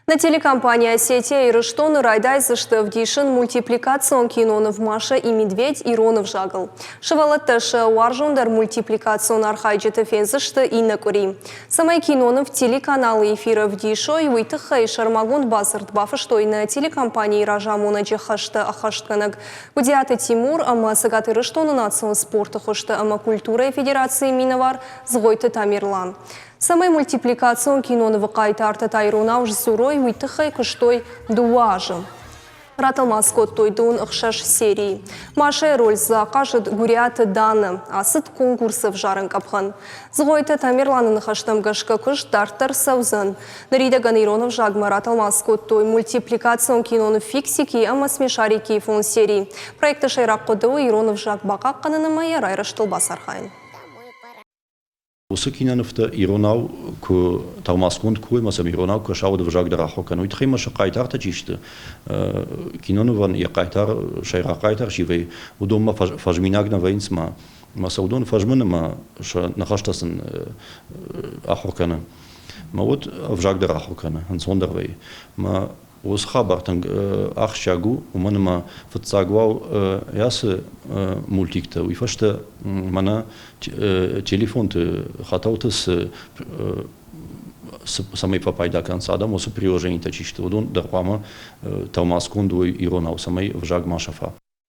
Нӕ телекомпани Осетия Ирыстоны райдайдзысты ӕвдисын мультипликацион киноныв «Маша и медведь» ирон ӕвзагыл. Сывӕллӕттӕ сӕ уарзондӕр мультипликацион архайджыты фендзысты иннӕ къуыри. Цӕмӕй киноныв телеканалы эфиры ӕвдисой, уый тыххӕй сӕрмагонд бадзырд бафыстой нӕ телекомпанийы разамонӕджы хӕстӕ ӕххӕстгӕнӕг Гуыдиаты Тимур ӕмӕ Цӕгат Ирыстоны национ спорты хуызты ӕмӕ культурӕйы федерацийы минӕвар Згъойты Тамерлан. Цӕмӕй мультипликацион кинонывы хъайтартӕ та иронау сдзурой, уый тыххӕй куыстой дыууӕ азы. Ратӕлмац кодтой дон ӕхсӕз серийы. Машӕйы роль дзы ахъазыд Гуыриаты Дана, ацыд конкурсы ӕвзарӕн къӕпхӕн. Згъойты Тамерланы ныхӕстӕм гӕсгӕ куыст дарддӕр цӕудзӕн. Ныридӕгӕн ирон ӕвзагмӕ ратӕлмац кодтой мультипликацион киноныв «Фиксики» ӕмӕ «Смешарики» фондз серийы. Проекты сӕйраг хъуыды у ирон ӕвзаг бахъахъхъӕнын ӕмӕ йӕ райрӕзтыл бацархайын. Уыцы кинонывтӕ иронау куы тӕлмацгонд куы уой ӕмӕ сӕм иронау куы кӕса, уӕд ӕвзаг дӕр ахуыр кӕны. Уый тыххӕй ма сӕ хъайтартӕ чи сты, кинонывӕн йӕ хъайтар, сӕйраг хъайтар чи вӕййы, уыдонмӕ фӕзминаг нӕ вӕййынц ма. Ӕмӕ сӕ уыдон фӕзмын ӕмӕ сӕ ныхӕстӕ сын ахуыр кӕны. Мӕ уӕд ӕвзаг дӕр ахуыр кӕны, ӕнцондӕр вӕййы. Мӕ Уыцы хабар тынг ахсджиаг у, уымӕн ӕмӕ фыццаг уал ацы мультиктӕ, уый фӕстӕ мӕнӕ телефонты хӕтӕлты цы цӕмӕй фӕпайда кӕнынц адӕм, уыцы приложенитӕ чи сты, уыдон дӕр хъуамӕ тӕлмацгонд уой иронау, цӕмӕй ӕвзаг ма сӕфа.